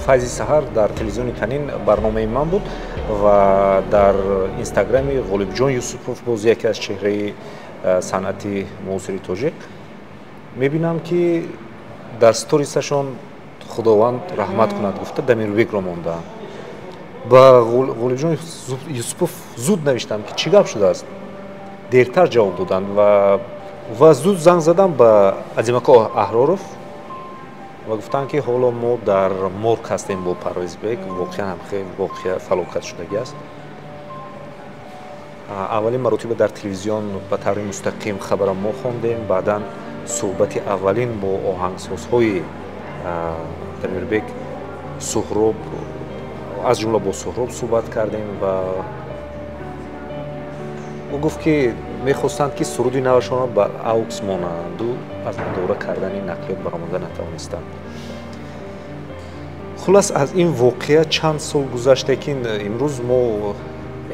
Файзи Саҳар дар телевизиони Танин барномаи ман буд ва дар инстаграми Ғолибҷон Юсупов, боз яке аз чеҳраи санъати муосири тоҷик, мебинам ки дар сторисашон Худованд раҳмат кунад гуфта Дамирбекро мондаанд. Ба Ғолибҷон Юсупов зуд навиштам ки чӣ гап шудааст. Дертар ҷавоб доданд ва зуд занг задам ба Азимако Аҳроров ва гуфтанд ки ҳоло мо дар морг ҳастем бо Парвезбек, воқеан ҳам хеле воқеа фалокат шудагӣ аст. Аввалин маротиба дар телевизион ба таври мустақим хабара мо хондем, баъдан суҳбати аввалин бо оҳангсозҳои Дамирбек Суҳроб, аз ҷумла бо Суҳроб суҳбат кардем ва ӯ гуфт ки мехостанд ки суруди навашонро ба аукс монанду аз идора кардани нақлиёт баромада натавонистанд. Хулас, аз ин воқеа чанд сол гузашт, лекин имрӯз мо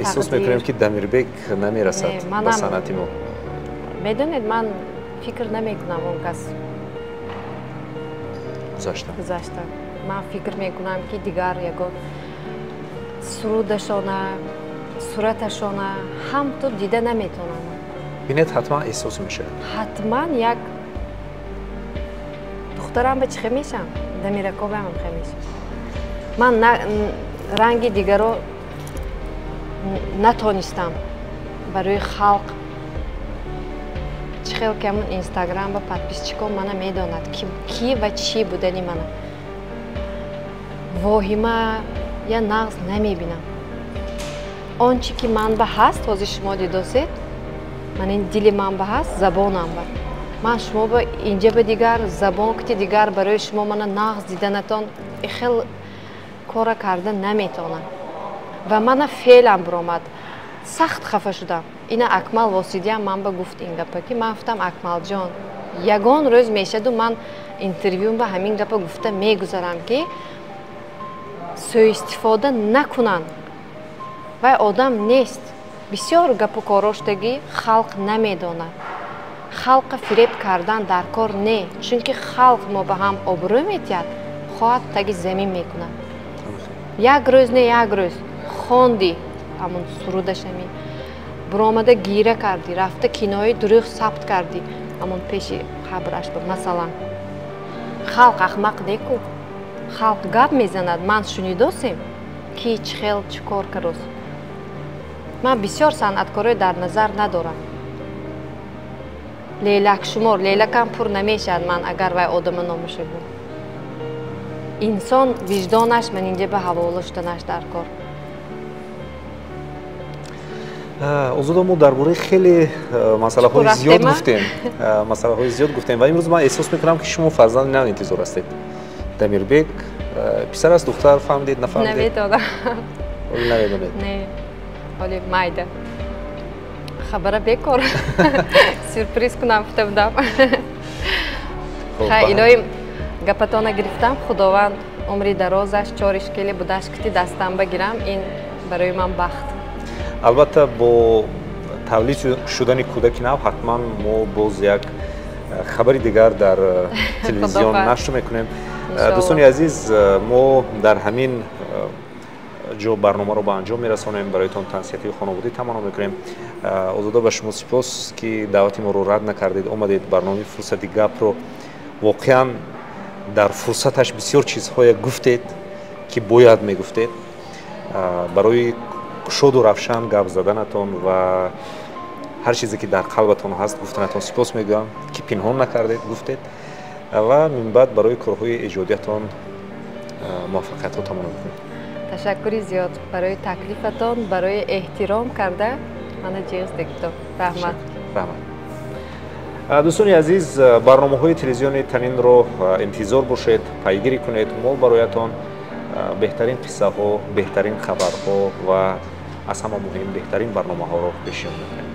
эҳсос мекунем ки Дамирбек намерасад ба санъати мо. Медонед, ман фикр намекунам он кас гузашта. Ман фикр мекунам ки дигар ягон сурудашона, сураташона ҳам ту дида наметавонам. Бинед, ҳатман эҳсос мешавад. Ҳатман як духтарам ба чӣ хел мешам, Дамиракобам хел мешам. Ман ранги дигаро натонистам барои халқ. Чӣ хел ки ҳамун инстаграм ба подписчикон мана медонад ки ва чӣ будани мана. Воҳима я нағз намебинам. Он чӣ ки ман ба ҳаст, ҳозир шумо дидосед, ман ин дили ман ба ҳаст, забонам ба. Ман шумо ба инҷа ба дигар, забон кити дигар барои шумо мана нағз диданатон хел кора карда наметавонам. Ва мана феълам биромад. Сахт хафа шудам. Ина Акмал Восидиям ман ба гуфт ин гапа, ки ман гуфтам Акмалҷон, ягон рӯз мешаду ман интервюм ба ҳамин гапа гуфта мегузарам, ки сӯистифода накунанд. Вай одам нест. Бисёр гапу короштагӣ халқ намедонад. Халқа фиреб кардан дар кор не, чунки халқ мо ба ҳам обрӯ метиҳад, хоҳад таги замин мекунад. Як рӯз не, як рӯз хонди ҳамун сурудашами, биромада гира кардӣ, рафта кинои дурӯғ сабт кардӣ ҳамун пеши қабраш буд. Масалан, халқ ахмақ неку, халқ гап мезанад. Ман шунидосем ки чӣ хел чӣ кор карост. Ман бисёр санъаткорое дар назар надорам. Лейлакшумор, лейлакам пур намешавад ман агар вай одама номаша гӯм. Инсон виҷдонаш ман инҷа ба ҳавола шуданаш дар кор. Озода, мо дар бораи хеле масъалаҳои зиёд гуфтем, масъалаҳои зиёд гуфтем ва имрӯз ман эҳсос мекунам ки шумо фарзанди нав интизор ҳастед. Дамирбек писар аст, духтар, фаҳмидед, нафаҳмидед? Намедонам. Ҳоло намедонед? Не, ҳоли майда. Хабара бекор. Сюрприз кунам гуфта будам. Хай, илоҳим гапатона гирифтам, Худованд умри дарозаш, чоришкели будаш кити дастам багирам, ин барои ман бахт. Албатта, бо тавлид шудани кӯдаки нав ҳатман мо боз як хабари дигар дар телевизион нашр мекунем. Дӯстони азиз, мо дар ҳамин ҷо барномаро ба анҷом мерасонем. Бароятон тансиҳатии хонаводӣ таманно мекунем. Озода, ба шумо сипос, ки даъвати моро рад накардед, омадед барномаи «Фурсати гапро». Воқеан, дар фурсаташ бисёр чизҳое гуфтед, ки бояд мегуфтед. Барои кушоду равшан гап заданатон ва ҳар чизе, ки дар қалбатон ҳаст, гуфтанатон сипос мегӯям, ки пинҳон накардед, гуфтед. Ва минбаъд барои корҳои эҷодиятон муваффақиятҳо таманно мекунем. Ташаккури зиёд барои таклифатон, барои эҳтиром карда мана ҷиғздегито. Раҳмат. Раҳмат. Дӯстони азиз, барномаҳои телевизиони Танинро интизор бошед, пайгирӣ кунед. Мо бароятон беҳтарин қиссаҳо, беҳтарин хабарҳо ва аз ҳама муҳим беҳтарин барномаҳоро пешниҳод мекунем.